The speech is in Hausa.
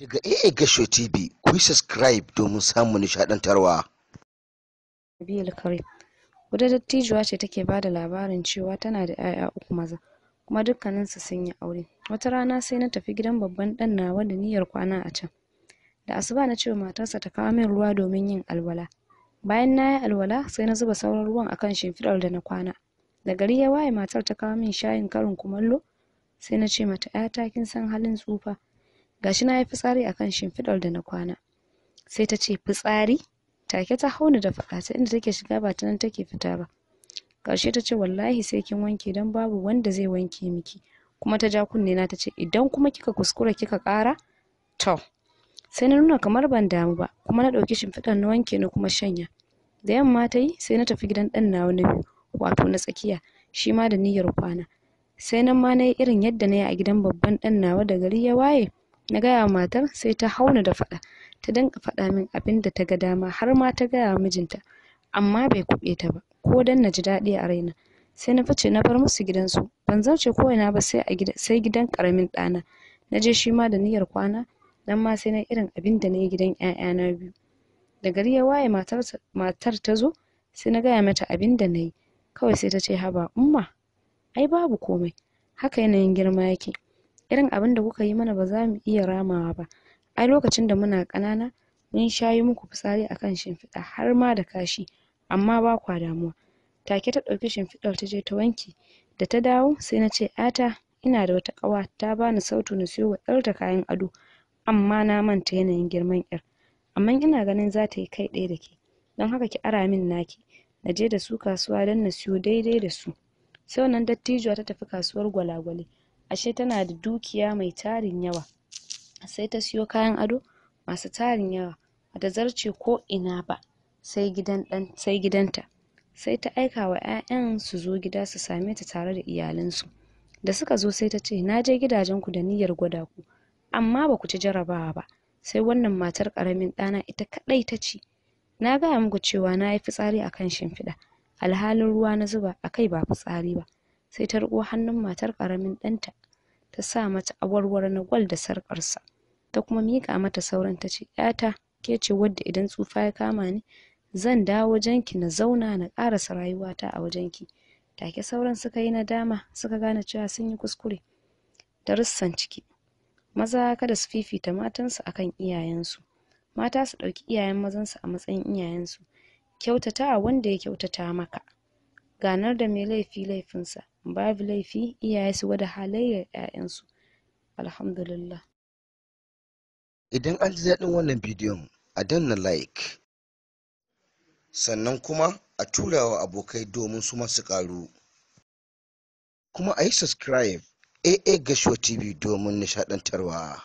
Daga AA Gashuwa TV, ku yi subscribe domin samun nishaɗantarwa. Nabiyul Karim. Wata dattijuwa ce take bada labarin cewa tana da 'ya'ya uku maza, kuma dukkaninsu sun yi aure. Wata rana sai na tafi gidan babban ɗan nawa da niyyar kwana a can. Da asuba na ce wa matarsa ta kawo min ruwa domin yin alwala. Bayan na yi alwala, sai na zuba sauran ruwan akan shimfiɗar da na kwana. Da gari ya waye, matar ta kawo min shayin karin kumallo, sai na ce mata, 'yata, kin san halin tsufa. Gashi na yi fitsari akan shimfiɗar da na kwana. Sai ta ce, "Fitsari?" Take ta hau ni da faɗa, ta inda take shiga ba ta nan take fita ba. Ƙarshe ta ce, "Wallahi sai kin wanke, don babu wanda zai wanke miki." Kuma ta ja kunne na ta ce, "Idan kuma kika kuskura kika ƙara, to." Sai na nuna kamar ban damu ba, kuma na ɗauki shimfiɗar na wanke na kuma shanya. Da yamma ta yi, sai na tafi gidan ɗan nawa na biyu, wato na tsakiya, shi ma da niyyar kwana. Sai nan ma na yi irin yadda na yi a gidan babban ɗan nawa. Da gari ya waye, na gaya wa matar, sai ta hau ni da faɗa. Ta dinga faɗa min abin da ta ga dama, har ma ta gaya wa mijinta, amma bai kuɓe ta ba. Ko dan na ji daɗi a raina, sai na fice na bar musu gidansu. Ban zarce ko ina ba sai a gida, sai gidan ƙaramin ɗana na je, shi ma da niyyar kwana. Nan ma sai na irin abin da na yi gidan 'ya'yana biyu. Da gari ya waye, matar ta zo, sai na gaya mata abin da na yi. Kawai sai ta ce, "Haba umma, ai babu komai, haka yanayin girma yake. Irin abin da kuka yi mana ba za mu iya ramawa ba. Ai lokacin da muna ƙanana mun sha yi muku fitsari akan shimfiɗa, har ma da kashi, amma ba kwa damuwa." Take ta ɗauki shimfiɗar ta je ta wanke. Da ta dawo, sai na ce, "'Yata, ina da wata ƙawa ta bani sautu na siyo wa 'yarta kayan ado, amma na manta yanayin girman 'yar, amma ina ganin za ta yi kai ɗaya da ke, don haka ki ara min naki na je da su kasuwa don na siyo daidai da su." Sai wannan dattijuwa ta tafi kasuwar gwalagwale. Ashe tana da dukiya mai tarin yawa. Sai ta siyo kayan ado masu tarin yawa. Bata zarce ko ina ba sai gidan ɗan sai gidanta. Sai ta aika wa 'ya'yan su zo gida su same ta tare da iyalansu. Da suka zo, sai ta ce, "Na je gidajenku da niyyar gwada ku, amma ba ku ci jarabawa ba, sai wannan matar ƙaramin ɗana ita kaɗai ta ci. Na gaya muku cewa na yi fitsari a kan shimfiɗa, alhalin ruwa na zuba a kai, ba fitsari ba." Sai ta riƙo hannun matar ƙaramin ɗanta, ta sa mata awarwaro na gwal da sarƙarsa, ta kuma miƙa mata sauran, ta ce, "'Yata, ke ce wadda idan tsufa ya kama ni zan dawo wajenki na zauna na ƙarasa rayuwata a wajenki." Take sauran suka yi nadama, suka gane cewa sun yi kuskure. Darussan ciki: maza kada su fifita matansu akan iyayensu, mata su ɗauki iyayen mazansu a matsayin iyayensu. Kyautata wanda ya kyautata maka, ganar da mai laifi laifinsa, babu laifi iyaye su gwada halayyar 'ya'yansu. Alhamdulillah. Idan an ji daɗin wannan bidiyon, a danna like, sannan kuma a tura wa abokai domin su masu ƙaru. Kuma a yi subscribe AA Gashuwa TV domin nishaɗantarwa.